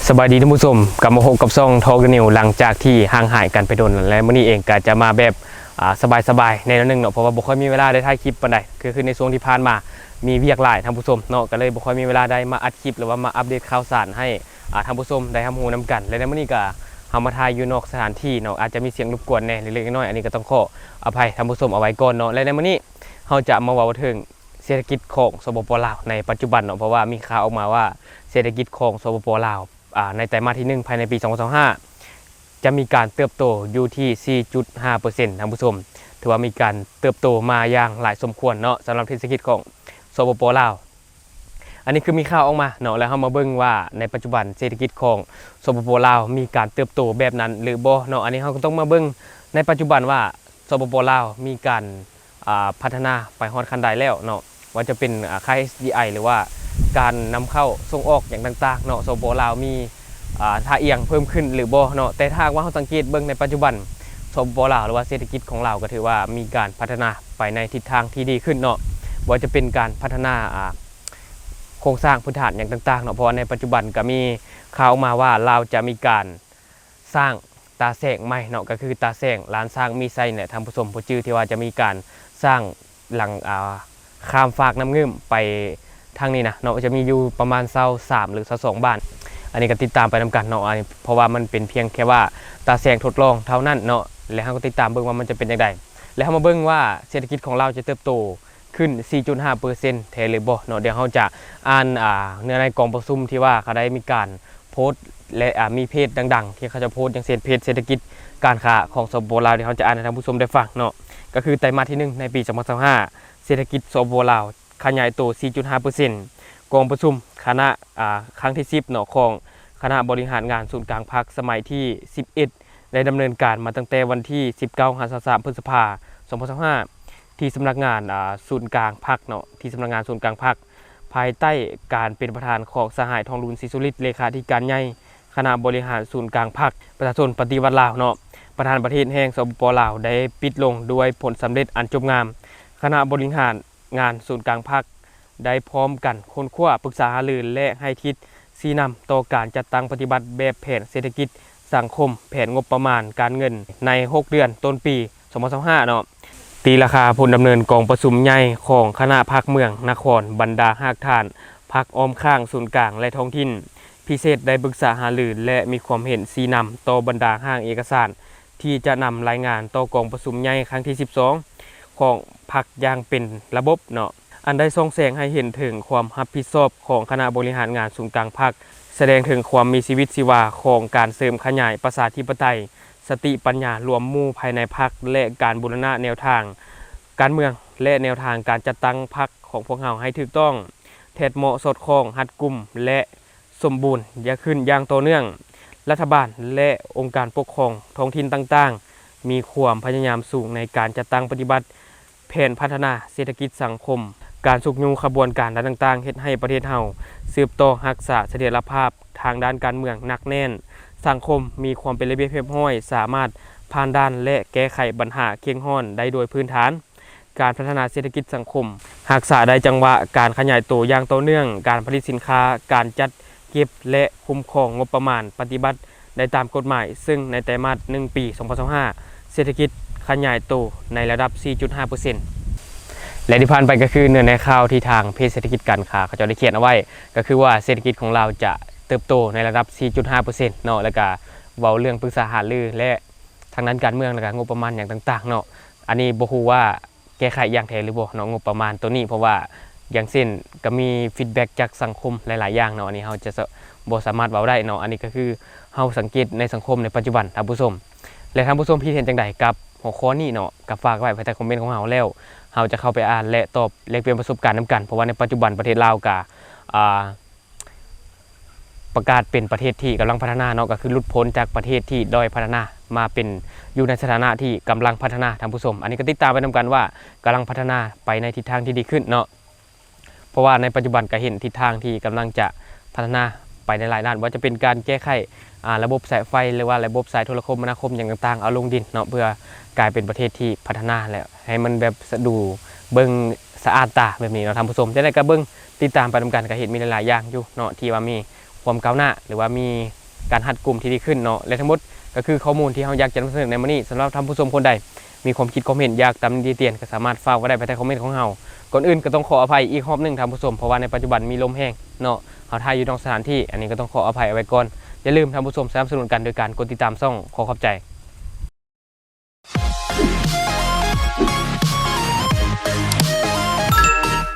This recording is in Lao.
ສະບາຍດີທ່ານຜູ້ຊົມ ກັບມາພົບກັບຊ່ອງ Talk the News ຫຼັງຈາກທີ່ຫ່າງຫາຍກັນໄປດົນ ແລະ ມື້ນີ້ເອງກໍຈະມາແບບ ອ່າ ສະບາຍໆ ແດ່ໜ້ອຍໜຶ່ງເນາະ ເພາະວ່າບໍ່ຄ່ອຍມີເວລາໄດ້ຖ່າຍຄລິບປານໃດ ຄື ຄືໃນຊ່ວງທີ່ຜ່ານມາມີວຽກຫຼາຍທ່ານຜູ້ຊົມເນາະ ກໍເລີຍບໍ່ຄ່ອຍມີເວລາໄດ້ມາອັດຄລິບ ຫຼືວ່າມາອັບເດດຂ່າວສານໃຫ້ ອ່າ ທ່ານຜູ້ຊົມໄດ້ຮັບຮູ້ນຳກັນ ແລະ ໃນມື້ນີ້ກໍເຮົາມາຖ່າຍຢູ່ນອກສະຖານທີ່ເນາະ ອາດຈະມີສຽງລົບກວນແດ່ ເລັກໆ ນ້ອຍໆ ອັນນີ້ກໍຕ້ອງຂໍອະໄພທ່ານຜູ້ຊົມເອົາໄວ້ກ່ອນເນາະ ແລະ ໃນມື້ນີ້ເຮົາຈະມາເວົ້າເຖິງເສດຖະກິດຂອງ ສປປ ລາວ ໃນປັດຈຸບັນເນາະ ເພາະວ່າມີຂ່າວອອກມາວ່າເສດຖະກິດຂອງ ສປປ ລາວ ອ່າ ໃນໄຕມາດທີໜຶ່ງ ພາຍໃນປີສອງພັນຊາວຫ້າ ຈະມີການເຕີບໂຕຢູ່ທີ່ສີ່ຈຸດຫ້າເປີເຊັນ ທ່ານຜູ້ຊົມ ຖືວ່າມີການເຕີບໂຕມາຢ່າງຫຼາຍສົມຄວນເນາະ ສຳລັບເສດຖະກິດຂອງ ສປປ ລາວ. ອັນນີ້ຄືມີຂ່າວອອກມາເນາະ ແລ້ວເຮົາມາເບິ່ງວ່າໃນປັດຈຸບັນເສດຖະກິດຂອງ ສປປ ລາວ ມີການເຕີບໂຕແບບນັ້ນຫຼືບໍ່ເນາະ ອັນນີ້ເຮົາກໍຕ້ອງມາເບິ່ງໃນປັດຈຸບັນວ່າ ສປປ ລາວ ມີການ ອ່າ ພັດທະນາໄປຮອດຂັ້ນໃດແລ້ວເນາະ ວ່າຈະເປັນ ອ່າ ຄ່າ ເອັດດີໄອ ຫຼືວ່າການນຳເຂົ້າສົ່ງອອກຫຍັງຕ່າງໆເນາະ ສປປ ລາວ ມີ ອ່າ ທ່າອ່ຽງເພີ່ມຂຶ້ນຫຼືບໍ່ເນາະ ແຕ່ຖ້າຫາກວ່າເຮົາສັງເກດເບິ່ງໃນປັດຈຸບັນ ສປປ ລາວ ຫຼືວ່າເສດຖະກິດຂອງລາວ ກໍຖືວ່າມີການພັດທະນາໄປໃນທິດທາງທີ່ດີຂຶ້ນເນາະ ບໍ່ວ່າຈະເປັນການພັດທະນາ ອ່າ ໂຄງສ້າງພື້ນຖານຫຍັງຕ່າງໆເນາະ ເພາະວ່າໃນປັດຈຸບັນກໍມີຂ່າວອອກມາວ່າລາວຈະມີການ ສ້າງຕາແສງໃໝ່ເນາະ ກໍຄືຕາແສງລານຊ້າງມີໄຊແຫຼະທ່ານຜູ້ຊົມ ຜູ້ຈື່ທີ່ວ່າຈະມີການສ້າງຫຼັງ ອ່າ ຂ້າມຟາກນ້ຳງື່ມໄປທາງນີ້ນະເນາະ ຈະມີຢູ່ປະມານຊາວສາມ ຫຼື ຊາວສອງບ້ານ ອັນນີ້ກໍຕິດຕາມໄປນຳກັນເນາະ ອັນນີ້ເພາະວ່າມັນເປັນພຽງແຄ່ວ່າຕາແສງທົດລອງເທົ່ານັ້ນເນາະ ແລະ ເຮົາກໍຕິດຕາມເບິ່ງວ່າມັນຈະເປັນຈັ່ງໃດ ແລະ ເຮົາມາເບິ່ງວ່າເສດຖະກິດຂອງລາວຈະເຕີບໂຕ ຂຶ້ນສີ່ຈຸດຫ້າເປີເຊັນແທ້ຫຼືບໍ່ເນາະ ດຽວເຮົາຈະອ່ານ ອ່າ ເນື້ອໃນກອງປະຊຸມທີ່ວ່າເຂົາໄດ້ມີການໂພສ ແລະ ອ່າ ມີເພຈດັງໆ ທີ່ເຂົາເຈົ້າໂພສ ຢ່າງເຊັ່ນເພຈເສດຖະກິດການຄ້າຂອງ ສປປ ລາວ ດຽວເຮົາຈະອ່ານໃຫ້ທ່ານຜູ້ຊົມໄດ້ຟັງເນາະ ກໍຄືໄຕມາດທີໜຶ່ງ ໃນປີສອງພັນຊາວຫ້າ ເສດຖະກິດ ສປປ ລາວ ຂະຫຍາຍໂຕສີ່ຈຸດຫ້າເປີເຊັນ ກອງປະຊຸມຄະນະ ອ່າ ຄັ້ງທີສິບເນາະ ຂອງຄະນະບໍລິຫານງານສູນກາງພັກສະໄໝທີສິບເອັດ ໄດ້ດຳເນີນການມາຕັ້ງແຕ່ວັນທີສິບເກົ້າຫາຊາວສາມ ພຶດສະພາ ສອງພັນຊາວຫ້າ ທີ່ສຳນັກງານ ອ່າ ສູນກາງພັກເນາະ ທີ່ສຳນັກງານສູນກາງພັກ ພາຍໃຕ້ການເປັນປະທານຂອງສະຫາຍ ທອງລຸນ ສີສຸລິດ ເລຂາທິການໃຫຍ່ຄະນະບໍລິຫານສູນກາງພັກປະຊາຊົນປະຕິວັດລາວເນາະ ປະທານປະເທດແຫ່ງ ສປປ ລາວ ໄດ້ປິດລົງດ້ວຍຜົນສຳເລັດອັນຈົບງາມ. ຄະນະບໍລິຫານງານສູນກາງພັກ ໄດ້ພ້ອມກັນຄົ້ນຄວ້າ, ປຶກສາຫາລື ແລະ ໃຫ້ທິດຊີ້ນຳຕໍ່ການຈັດຕັ້ງປະຕິບັດແບບແຜນເສດຖະກິດສັງຄົມ, ແຜນງົບປະມານການເງິນໃນຫົກເດືອນຕົ້ນປີສອງພັນຊາວຫ້າເນາະ. ຕີລາຄາຜູ້ດຳເນີນກອງປະຊຸມໃຫຍ່ຂອງຄະນະພັກເມືອງນະຄອນ, ບັນດາຮາກຖານພັກອ້ອມຂ້າງສູນກາງ ແລະ ທ້ອງຖິ່ນ, ພິເສດໄດ້ປຶກສາຫາລື ແລະ ມີຄວາມເຫັນຊີ້ນຳຕໍ່ບັນດາຮ່າງເອກະສານ ທີ່ຈະນຳລາຍງານຕໍ່ກອງປະຊຸມໃຫຍ່ຄັ້ງທີສິບສອງຂອງພັກຢ່າງເປັນລະບົບເນາະ, ອັນໄດ້ສ່ອງແສງໃຫ້ເຫັນເຖິງຄວາມຮັບຜິດຊອບຂອງຄະນະບໍລິຫານງານສູນກາງພັກ, ສະແດງເຖິງຄວາມມີຊີວິດຊີວາຂອງການເສີມຂະຫຍາຍປະຊາທິປະໄຕ, ສະຕິປັນຍາລວມໝູ່ພາຍໃນພັກ ແລະ ການບູລະນະແນວທາງການເມືອງ ແລະ ແນວທາງການຈັດຕັ້ງພັກຂອງພວກເຮົາໃຫ້ຖືກຕ້ອງ, ແທດເໝາະ, ສອດຄ່ອງ, ຮັດກຸມ ແລະ ສົມບູນຢ່າຂຶ້ນຢ່າງຕໍ່ເນື່ອງ. ລັດຖະບານ ແລະ ອົງການປົກຄອງທ້ອງຖິ່ນຕ່າງໆ ມີຄວາມພະຍາຍາມສູງໃນການຈັດຕັ້ງປະຕິບັດແຜນພັດທະນາເສດຖະກິດສັງຄົມ. ການຊຸກຍູ້ຂະບວນການດ້ານຕ່າງໆ ເຮັດໃຫ້ປະເທດເຮົາສືບຕໍ່ຮັກສາສະຖຽນລະພາບທາງດ້ານການເມືອງໜັກແໜ້ນ, ສັງຄົມມີຄວາມເປັນລະບຽບຮຽບຮ້ອຍ, ສາມາດຜ່ານດ່ານ ແລະ ແກ້ໄຂບັນຫາເຄັ່ງຮ້ອນໄດ້ໂດຍພື້ນຖານ. ການພັດທະນາເສດຖະກິດສັງຄົມ ຮັກສາໄດ້ຈັງຫວະການຂະຫຍາຍໂຕຢ່າງຕໍ່ເນື່ອງ, ການຜະລິດສິນຄ້າ, ການຈັດເກັບ ແລະ ຄຸ້ມຄອງງົບປະມານປະຕິບັດໄດ້ຕາມກົດໝາຍ, ເຊິ່ງໃນໄຕມາດໜຶ່ງປີສອງພັນຊາວຫ້າ ເສດຖະກິດຂະຫຍາຍໂຕໃນລະດັບສີ່ຈຸດຫ້າເປີເຊັນ. ແລະ ທີ່ຜ່ານໄປກໍຄືເນື້ອໃນຂ່າວທີ່ທາງເພຈເສດຖະກິດການຄ້າເຂົາເຈົ້າໄດ້ຂຽນເອົາໄວ້, ກໍຄືວ່າເສດຖະກິດຂອງລາວຈະເຕີບໂຕໃນລະດັບສີ່ຈຸດຫ້າເປີເຊັນເນາະ, ແລ້ວກໍເວົ້າເລື່ອງປຶກສາຫາລື ແລະ ທາງດ້ານການເມືອງ ແລ້ວກໍງົບປະມານຫຍັງຕ່າງໆເນາະ. ອັນນີ້ບໍ່ຮູ້ວ່າ ແກ້ໄຂຢ່າງແທ້ຫຼືບໍ່ເນາະ ງົບປະມານໂຕນີ້ ເພາະວ່າຢ່າງເຊັ່ນ ກໍມີ feedback ຈາກສັງຄົມຫຼາຍໆຢ່າງເນາະ, ອັນນີ້ເຮົາຈະ ສະ ບໍ່ສາມາດເວົ້າໄດ້ເນາະ. ອັນນີ້ກໍຄືເຮົາສັງເກດໃນສັງຄົມໃນປັດຈຸບັນ ທ່ານຜູ້ຊົມ ແລະ ທ່ານຜູ້ຊົມຄິດເຫັນຈັ່ງໃດກັບຫົວຂໍ້ນີ້ເນາະ ກໍຝາກໄວ້ພາຍໃຕ້ຄອມເມັນຂອງເຮົາ ແລ້ວເຮົາຈະເຂົ້າໄປອ່ານ ແລະ ຕອບແລກປ່ຽນປະສົບການນຳກັນ, ເພາະວ່າໃນປັດຈຸບັນປະເທດລາວກໍ ອ່າ ປະກາດເປັນປະເທດທີ່ກຳລັງພັດທະນາເນາະ, ກໍຄືຫຼຸດພົ້ນຈາກປະເທດທີ່ດ້ອຍພັດທະນາ ມາເປັນຢູ່ໃນສະຖານະທີ່ກຳລັງພັດທະນາ, ທ່ານຜູ້ຊົມ. ອັນນີ້ກໍຕິດຕາມໄປນຳກັນວ່າກຳລັງພັດທະນາໄປໃນທິດທາງທີ່ດີຂຶ້ນເນາະ, ເພາະວ່າໃນປັດຈຸບັນກໍເຫັນທິດທາງທີ່ກຳລັງຈະພັດທະນາໄປໃນຫຼາຍດ້ານ, ບໍ່ວ່າຈະເປັນການແກ້ໄຂ ອ່າ ລະບົບສາຍໄຟ ຫຼືວ່າລະບົບສາຍໂທລະຄົມມະນາຄົມຫຍັງຕ່າງໆ ເອົາລົງດິນເນາະ, ເພື່ອກາຍເປັນປະເທດທີ່ພັດທະນາ ແລະ ໃຫ້ມັນແບບສະດູເບິ່ງສະອາດຕາແບບນີ້ເນາະ ທ່ານຜູ້ຊົມ. ຈັ່ງໃດກໍເບິ່ງ ຕິດຕາມໄປນຳກັນ ກໍເຫັນມີຫຼາຍໆຢ່າງຢູ່ເນາະ ທີ່ວ່າມີ ຄວາມກ້າວໜ້າ ຫຼືວ່າມີການຮັດກຸ່ມທີ່ດີຂຶ້ນເນາະ. ແລະທັງໝົດກໍຄືຂໍ້ມູນທີ່ເຮົາຢາກຈະນຳສະເໜີໃນມື້ນີ້. ສຳລັບທ່ານຜູ້ຊົມຄົນໃດມີຄວາມຄິດຄວາມເຫັນ ຢາກຕຳໜິຕິຕຽນ ກໍສາມາດຝາກໄວ້ໄດ້ພາຍໃຕ້ຄອມເມັນຂອງເຮົາ. ກ່ອນອື່ນກໍຕ້ອງຂໍອະໄພອີກຮອບໜຶ່ງທ່ານຜູ້ຊົມ ເພາະວ່າໃນປັດຈຸບັນມີລົມແຮງເນາະ ເຮົາຖ່າຍຢູ່ນອກສະຖານທີ່. ອັນນີ້ກໍຕ້ອງຂໍອະໄພເອົາໄວ້ກ່ອນ. ຢ່າລືມທ່ານຜູ້ຊົມສະໜັບສະໜູນກັນໂດຍການກົດຕິດຕາມຊ່ອງ. ຂໍຂອບໃຈ.